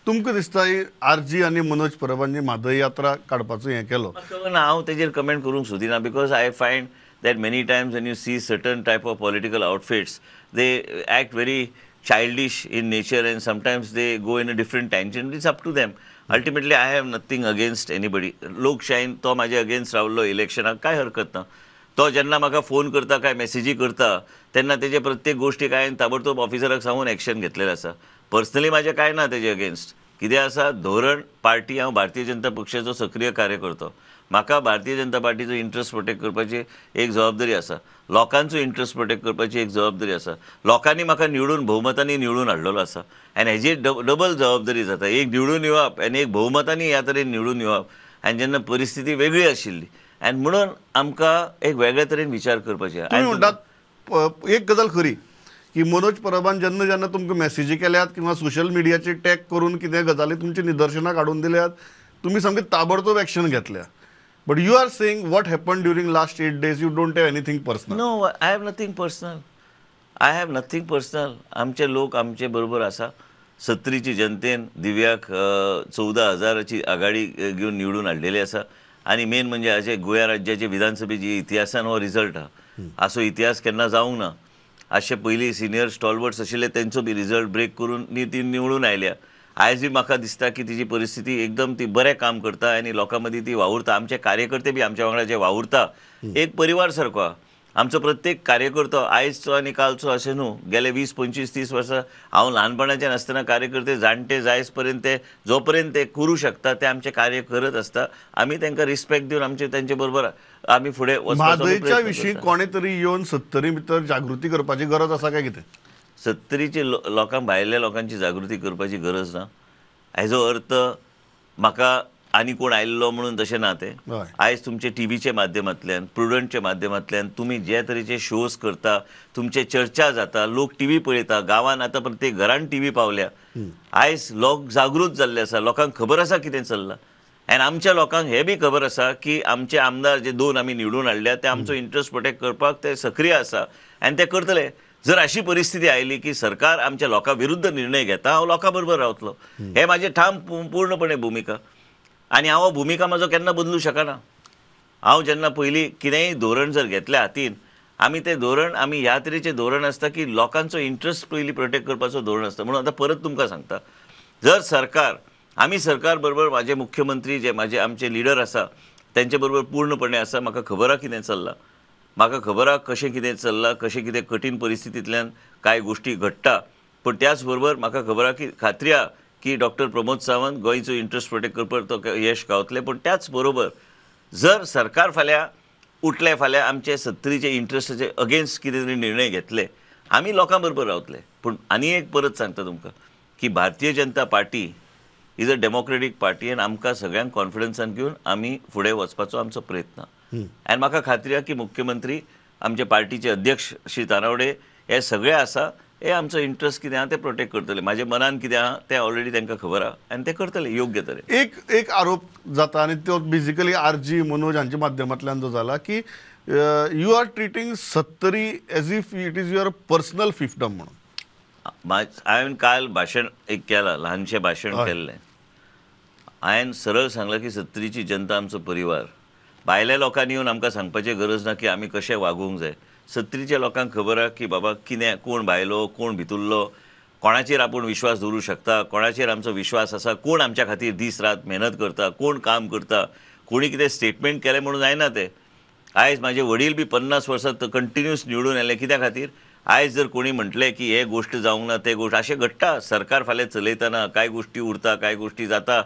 तुमकां दिसता आरजी आनी मनोज परबांनी म्हादय यात्रा काडपाचो हें केलो? खबर ना, हांव तेजेर कमेंट करूंक सोदिना because I find that many times when you see certain type of political outfits, they act very childish in nature and sometimes they go in a different tangent. It's up to them. Ultimately, I have nothing against anybody. लोकशाहीन तो म्हाजे against रावलो इलेक्शनाक कांय हरकत ना. तो जेन्ना म्हाका phone करता काय मॅसेजी करता तेन्ना तेजे प्रत्येक गोश्टीक हांवें ताबडतोब ऑफिसराक सांगून एक्शन घेतलेलें आसा. पर्सनली म्हाजें कांय ना तेजे अगेन्स्ट. कितें आसा धोरण पार्टी, हांव भारतीय जनता पक्षाचो सक्रीय कार्यकर्तो. म्हाका भारतीय जनता पार्टीचो इंट्रस्ट प्रोटेक्ट करपाची एक जबाबदारी आसा, लोकांचो इंट्रस्ट प्रोटेक्ट करपाची एक जबाबदारी आसा. लोकांनी म्हाका निवडून भोवमतांनी निवडून हाडलेलो आसा आनी हेजी डबल जबाबदारी जाता, एक निवडून येवप आनी एक भोवमतांनी ह्या तरेन निवडून येवप. आनी जेन्ना परिस्थिती वेगळी आशिल्ली आनी म्हणून आमकां एक वेगळे तरेन विचार करपाचे. तुमी म्हणटात एक गजाल खरी की मनोज परबान जेन्ना जेन्ना तुमकां मॅसेजी केल्यात किंवा सोशल मिडियाचेर टॅग करून कितें गजाली तुमची निदर्शनां काडून दिल्यात, तुमी सामकें ताबडतोब एक्शन घेतल्या. But you are saying what happened during last 8 days, you don't have anything personal. No, I have nothing personal. I have nothing personal. आमचे लोक आमचे बरोबर आसा. सत्तरीची जनतेन दिव्याक 14,000ची आघाडी घेवन निवडून हाडलेली आसा. आनी मेन म्हणजे हाचे गोंया राज्याचे विधानसभेची इतिहासान हो रिजल्ट आहा. असो इतिहास केन्ना जावंक ना. अशे पयलीं सिनियर स्टॉलवर्ड्स आशिल्ले तेंचो बी रिजल्ट ब्रेक करून ती निवडून आयल्या. आयज बी म्हाका दिसता की तिजी परिस्थिती एकदम ती बरें काम करता आनी लोकां मदीं ती वावुरता. आमचे कार्यकर्ते बी आमच्या वांगडा जे वावुरता एक परिवार सारको आहा. आमचो प्रत्येक कार्यकर्तो आयजचो आनी कालचो अशें न्हू, गेले 20, 25, 30 वर्सां हांव ल्हानपणाच्यान आसतना कार्यकर्ते जाणटे जायस पर्यंत ते जो पर्यंत ते करूं शकता ते आमचें कार्य करत आसता. आमी तांकां रिस्पेक्ट दिवन आमचे तेंचे बरोबर आमी फुडें वचपाचो म्हादयच्या विशीं कोणे तरी येवन सत्तरी भितर जागृती करपाची गरज आसा काय कितें? सत्तरीचे लोकांक भायल्या लोकांची जागृती करपाची गरज ना. हेजो अर्थ म्हाका आनी कोण आयिल्लो म्हणून तशें ना तें. आयज तुमचे टीव्हीच्या माध्यमांतल्यान, प्रुडंटच्या माध्यमांतल्यान तुमी जे तरेचे शोज करता, तुमचे चर्चा जाता, लोक टीव्ही पळयता, गांवांत आतां प्रत्येक घरान टीव्ही पावल्या. आयज लोक जागृत जाल्ले आसा, लोकांक खबर आसा कितें चल्लां. आनी आमच्या लोकांक हें बी खबर आसा की आमचे आमदार जे 2 आमी निवडून हाडल्या ते आमचो इंट्रस्ट प्रोटेक्ट करपाक ते सक्रीय आसा आनी ते करतले. जर अशी परिस्थिती आयली की सरकार आमच्या लोकां विरुद्ध निर्णय घेता, हांव लोकां बरोबर रावतलो. हे म्हाजें ठाम पूर्णपणे भुमिका आनी हांव भुमिका म्हाजो केन्ना बदलूं शकना. हांव जेन्ना पयलीं कितेंय धोरण जर घेतलें हातीन, आमी तें धोरण आमी ह्या तरेचें धोरण आसता की लोकांचो इंट्रस्ट पयलीं प्रोटेक्ट करपाचो धोरण आसता. म्हणून आतां परत तुमकां सांगता, जर सरकार आमी सरकार बरोबर म्हाजे मुख्यमंत्री जे म्हाजे आमचे लिडर आसा तेंचे बरोबर पूर्णपणे आसा. म्हाका खबर आहा कितें चल्लां, म्हाका खबर आहा कशें कितें चल्लां, कशें कितें कठीण परिस्थितींतल्यान कांय गोश्टी घडटा. पूण त्याच बरोबर म्हाका खबर आहा की खात्री आहा की डॉक्टर प्रमोद सावंत गोंयचो इंट्रस्ट प्रोटेक्ट करपाक तो यश गावतले. पूण त्याच बरोबर जर सरकार फाल्यां उठले, फाल्यां आमचे सत्तरीचे इंट्रस्टाचे अगेन्स्ट कितें तरी निर्णय घेतले, आमी लोकां बरोबर रावतले. पूण आनी एक परत सांगता तुमकां की Bharatiya Janata Party is a democratic party आनी आमकां सगळ्यांक कॉन्फिडन्सान घेवन आमी फुडें वचपाचो आमचो प्रयत्न. आनी म्हाका खात्री आहा की मुख्यमंत्री, आमचे पार्टीचे अध्यक्ष श्री तानावडे हे सगळे आसा, हे आमचो इंट्रस्ट कितें आहा ते प्रोटेक्ट करतले. म्हाजे मनान कितें आहा तें ऑलरेडी तांकां खबर आहा आनी ते करतले योग्य तरेन. एक एक आरोप जाता आनी तो बेजिकली आरजी मनोज हांच्या माध्यमांतल्यान जो जाला की you are treating Sattari as if it is your personal fiefdom म्हणून. हांवें काल भाशण एक केलां, ल्हानशें भाशण केल्लें. हांवें सरळ सांगलां की सत्तरीची जनता आमचो परिवार. भायल्या लोकांनी येवन आमकां सांगपाची गरज ना की आमी कशें वागूंक जाय. सत्तरीच्या लोकांक खबर आहा की बाबा कितें, कोण भायलो, कोण भितुल्लो, कोणाचेर आपूण विश्वास दवरूं शकता, कोणाचेर आमचो विश्वास आसा, कोण आमच्या खातीर दीस रात मेहनत करता, कोण काम करता. कोणी कितें स्टेटमेंट केलें म्हणून जायना तें. आयज म्हाजे वडील बी 50 वर्सां कंटिन्यूस निवडून आयले कित्या खातीर? आयज जर कोणी म्हटलें की हे गोश्ट जावंक ना, ते गोश्ट अशें घडटा. सरकार फाल्यां चलयतना कांय गोश्टी उरता, कांय गोश्टी जाता,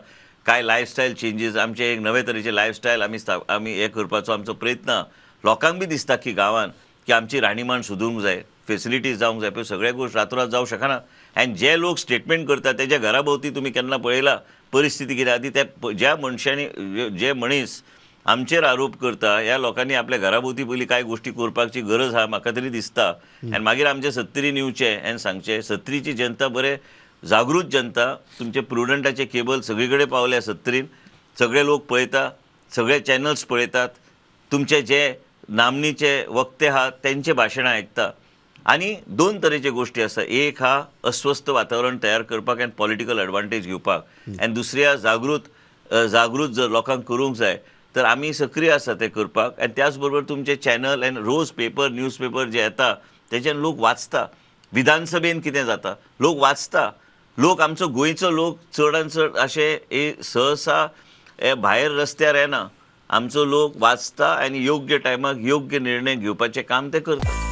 कांय लायफस्टायल चेंजीस, आमचे एक नवे तरेचे लायफस्टायल आमी आमी हें करपाचो आमचो प्रयत्न. लोकांक बी दिसता की गांवांत की आमची राहणीमान सुदरूंक जाय, फेसिलिटीज जावंक जाय, पूण सगळे गोश्ट रातोरात जावं शकना. आनी जे लोक स्टेटमेंट करता तेज्या घरा भोंवती तुमी केन्ना पळयला परिस्थिती कितें आहा ती? त्या ज्या मनशांनी, जे मनीस आमचेर आरोप करता ह्या लोकांनी आपल्या घरा भोंवती पयलीं कांय गोश्टी करपाची गरज आहा म्हाका तरी दिसता. आनी मागीर आमचे सत्तरीन येवचें आनी सांगचें. सत्तरीची जनता बरें जागृत जनता, तुमचे प्रुडंटाचे केबल सगळे कडेन पावल्या सत्तरीन, सगळे लोक पळयता, सगळे चॅनल्स पळयतात, तुमचे जे नामनेचे वक्ते आहात तेंचे भाशणां आयकता. आनी दोन तरेचे गोश्टी आसा. एक हा अस्वस्थ वातावरण तयार करपाक आनी पॉलिटिकल एडवांटेज घेवपाक, आनी दुसरी हा जागृत जागृत जर लोकांक करूंक जाय तर आमी सक्रीय आसा तें करपाक. आनी त्याच बरोबर तुमचे चॅनल आनी रोज पेपर न्यूज पेपर जे येता तेच्यान लोक वाचता. विधानसभेन कितें जाता लोक वाचता. लोक आमचो गोंयचो लोक चडान चड अशे सहसा भायर रस्त्यार येना. आमचो लोक वाचता आनी योग्य टायमाक योग्य निर्णय घेवपाचें काम ते करता.